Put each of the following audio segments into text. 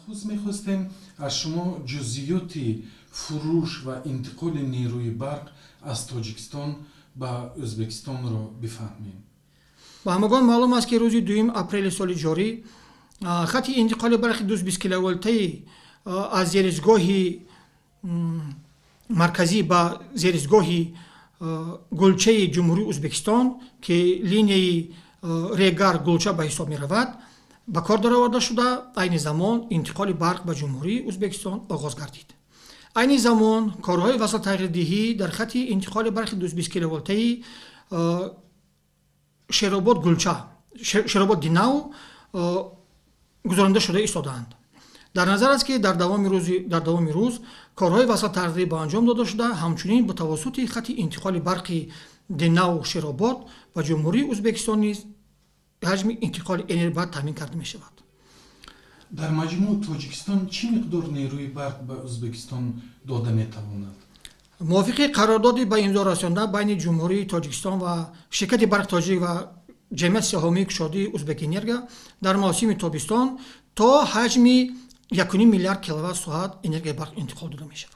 Нахуст мехостем аз шумо ҷузъиёти фурӯш ва интиқоли нерӯи барқ аз Тоҷикистон ба Ӯзбекистонро бифаҳмем. Ба ҳамагон маълум аст, ки рӯзи 2 апрели соли ҷорӣ хати интиқоли барқи 220 киловолтаи аз зеристгоҳи марказӣ ба зеристгоҳи Гулчаи Ҷумҳурии Ӯзбекистон, ки линияи Регар Гулча ба ҳисоб меравад, ба кор дароварда шуда, айни замон интиқоли барқ ба Ҷумҳурии Ӯзбекистон оғоз гардид. Айни замон корҳои васлтағйирдиҳӣ дар хати интиқоли барқи 220 киловолтаи Шеробод Гулча, Шеробод Динав гузаронида шуда истодаанд. Дар назар аст, ки дар давоми рӯз корҳои васлтағйирдиҳӣ ба анҷом дода шуда, ҳамчунин ба тавассути хати интиқоли барқи Динав Шеробод ба Ҷумҳурии Ӯзбекистон низ ҳаҷми интиқоли энергия барқ таъмин карда мешавад. Дар маҷмӯъ Тоҷикистон чӣ миқдор нерӯи барқ ба Ӯзбекистон дода метавонад? Мувофиқи қарордоди ба имзо расонда байни Ҷумҳурии Тоҷикистон ва ширкати Барқи Тоҷик ва ҷамъияти саҳомии кушодии Ӯзбекэнерго дар мавсими тобистон то ҳаҷми 1,5 миллиард киловатт соат энергияи барқ интиқол дода мешавад.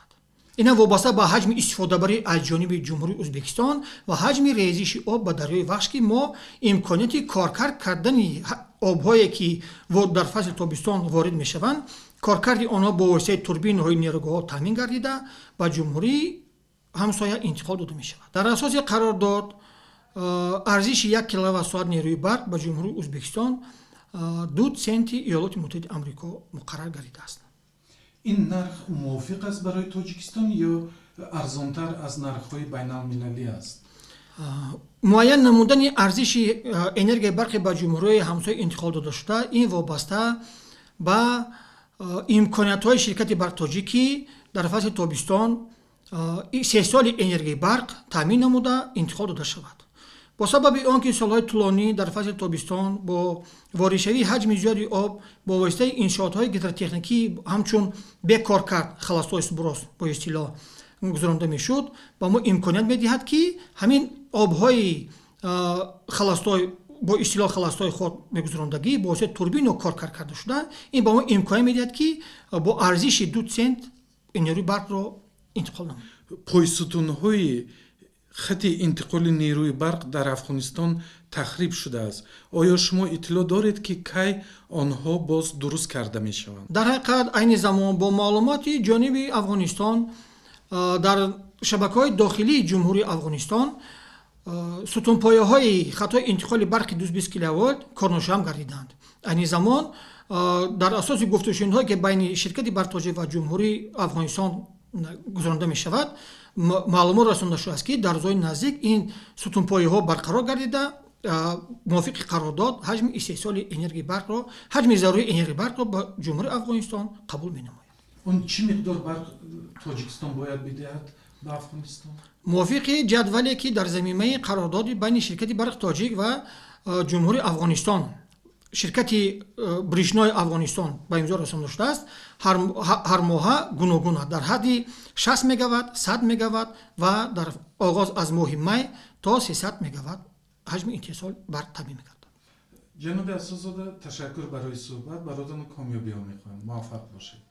Ина вобаста ба ҳаҷми истифодабарӣ аз ҷониби Ҷумҳурии Ӯзбекистон ва ҳаҷми резиши об ба дарёи Вахш, ки мо имконияти коркард кардани обҳое, ки дар фасли тобистон ворид мешаванд, коркарди онҳо бо воситаи турбинаҳои нерӯгоҳҳо таъмин гардида, ба ҷумҳурии ҳамсоя интиқол дода мешавад. Дар асоси қарордод арзиши 1 киловатт соат нерӯи барқ ба Ҷумҳурии Ӯзбекистон 2 центи Иёлоти Муттаҳидаи Амрико муқаррар гардидааст. Ин нарх мувофиқ аст барои Тоҷикистон ё арзонтар аз нархҳои байналмилалӣ аст? Муайян намудани арзиши энергияи барқи ба ҷумҳурии ҳамсоя интиқол дода шуда ин вобаста ба имкониятҳои ширкати Барқи Тоҷик, ки дар фасли тобистон истеҳсоли энергияи барқ таъмин намуда интиқол дода шавад. Бо сабаби он ки солҳои тӯлонӣ дар фасли тобистон бо воридшавии ҳаҷми зиёди об бо воситаи иншоотҳои гидротехникӣ ҳамчун бекоркард холостой сброс бо истилоҳ гузаронда мешуд, ба мо имконият медиҳад, ки ҳамин обҳои холостой бо истилоҳ холостой ход мегузарондагӣ бо воситаи турбино коркард карда шуда, ин ба мо имконият медиҳад, ки бо арзиши 2 цент нерӯи барқро интиқол намоем. Пойсутунҳои хати интиқоли нерӯи барқ дар Афғонистон тахриб шудааст. Оё шумо иттилоъ доред, ки кай онҳо боз дуруст карда мешаванд? Дар ҳақиқат, айни замон бо маълумоти ҷониби Афғонистон дар шабакаҳои дохилии Ҷумҳурии Афғонистон сутунпояҳои хатҳои интиқоли барқи 220 киловолт корношоям гардиданд. Айни замон дар асоси гуфтушунидҳое, ки байни ширкати Барқи Тоҷик ва Ҷумҳурии Афғонистон гузаронда мешавад, маълумот расонда шудааст, ки дар рӯзҳои наздик ин сутунпояҳо барқарор гардида, мувофиқи қарордод ҳаҷми истеҳсоли энергияи барқро, ҳаҷми зарурии энергияи барқро ба Ҷумҳурии Афғонистон қабул менамояд. Он чӣ миқдор барқ Тоҷикистон бояд бидиҳад ба Афғонистон? Мувофиқи ҷадвале, ки дар замимаи қарордоди байни ширкати Барқи Тоҷик ва Ҷумҳурии Афғонистон, ширкати Бришнои Афғонистон ба имзо расонда шудааст, ҳар моҳа гуногун аст, дар ҳадди 60 мегаватт, 100 мегаватт ва дар оғоз аз моҳи май то 300 мегаватт ҳаҷми истеҳсол барқ таъмин мегардад. Ҷаноби Асосзода, ташаккур барои суҳбат. Баротон комёбиҳо мехоҳам. Муваффақ бошед.